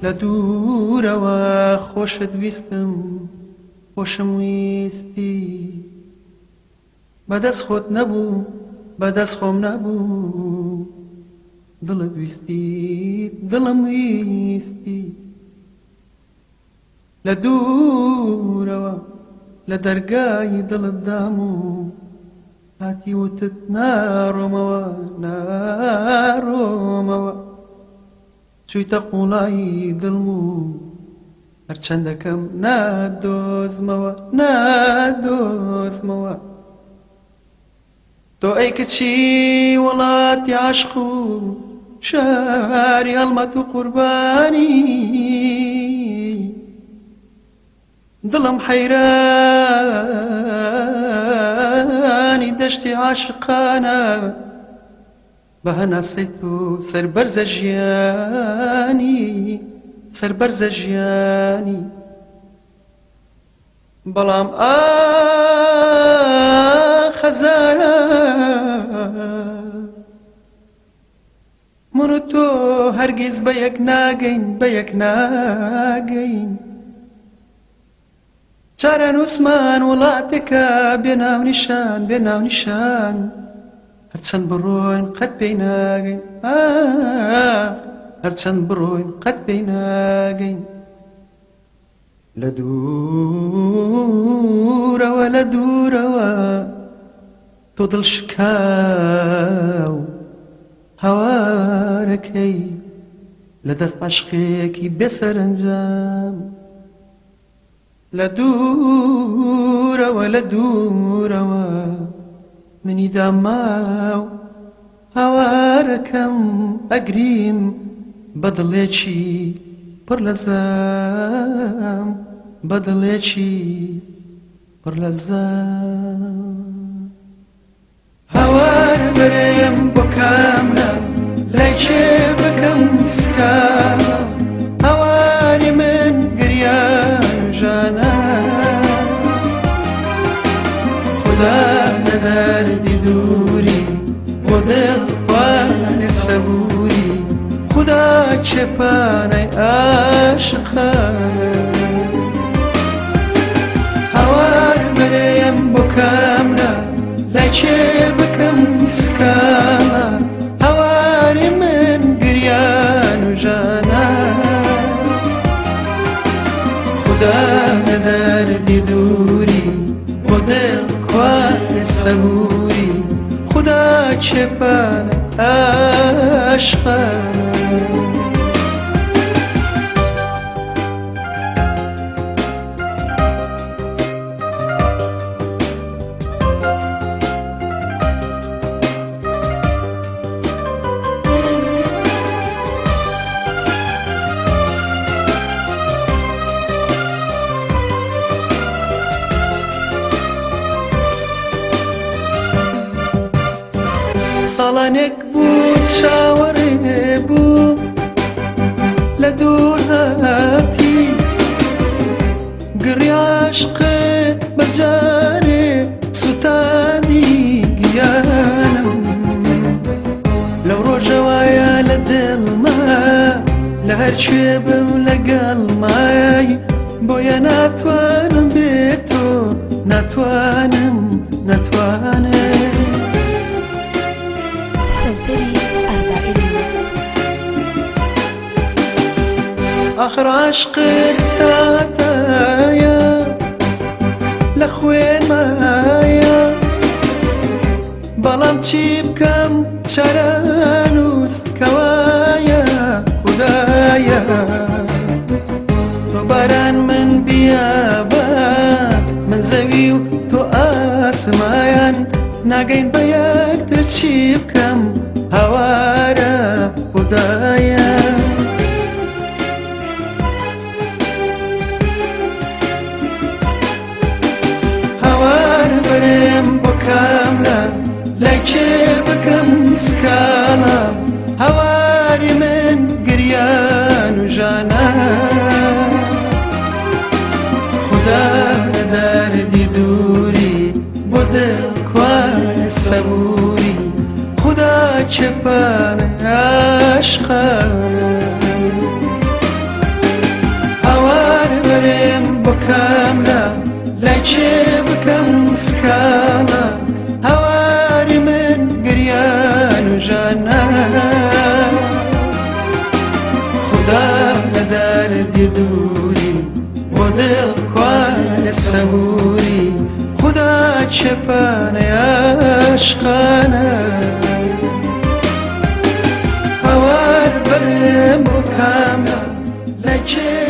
لە دوورەوە خۆشت ویستم خۆشم ویستی بەدەست خۆت نەبوو بەدەست خۆم نەبوو دڵت ویستی دڵم ویستی لە دوورەوە لە دەرگای دڵت دام و هاتی وتت ناڕۆمەوە ناڕۆمەوە چوویتە قوڵایی دڵم و هەرچەندەکەم نادۆزمەوە نادۆزمەوە تۆ ئەی کچی وڵاتی عەشق و شاری هەڵمەت و قوربانی دڵم حەیرانی دەشتی عاشقانە بە هەناسەی تۆ سەربەرزە ژیانی سەربەرزە ژیانی بەڵام ئاخ هەزارە من و تۆ هەرگیز بە یەک ناگەین بە یەک ناگەین چارەنووسمان وڵاتێکە بێ ناونیشان بێ ناونیشان هەرچەند بڕۆین قەت پێی ناگەین هەرچەند بڕۆین قەت پێی ناگەین لە دوورەوە لە دوورەوە تۆ دڵ شکاو هاوارەکەی لە دەست عەشقێکی بێ سەرەنجام لە دوورەوە لە دوورەوە منی داماو هاوارەکەم ئەگریم بە دڵێکی پڕ لە زام بە دڵێکی پڕ لە زام. هاوار بەرێم بۆ کاملا لای کێ بکەم سکاڵا هاواری من گریان ژانە خودا لە دەردی دووری بۆ دڵ خوانی سەبووری خودا کێ پانای عاشقانە هاوار بەرێم بۆ کاملا لای کێ بکەم سکاڵا هاواری من گریان و ژانە خودا لە دەردی دووری بۆ دڵ کوانێ سەبووری خودا کێ پانە عاشقانە. ساڵانێک بوو چاوەڕێ بوو لە دوور هاتی گڕی عاشقت بە جارێ سوتاندی گیانم لەو ڕۆژەوایە لە دڵما لە هەرکوێ بم لەگەڵ مای بۆیە ناتوانم بێ تۆ ناتوانم ناتوانم. سەنتەری ئەربەعینی. ئاخر عەشقت تاتایە لە خوێنمایە بەڵام چی بکەم چارەنووس کەوایە خودایە تۆ باران من بیابان من زەوی و تۆ ئاسمایان ناگەین بە یەکتر چی بکەم هاوارە خودایە. هاوار بەرێم بۆ کاملا لای کێ بکەم سکاڵا هاواری من گریان و ژانە خودا لە دەردی دووری بۆ دڵ کوانێ سەبووری خودا کێ پانێ عاشقانە. کاملا لای کێ بکەم سکاڵا هاواری من گریان و ژانە خودا لە دەردی دووری بۆ دڵ کوانێ سەبووری خودا چێپانەی عاشقانە هاوار بەرم بۆ کاملا لای کێ.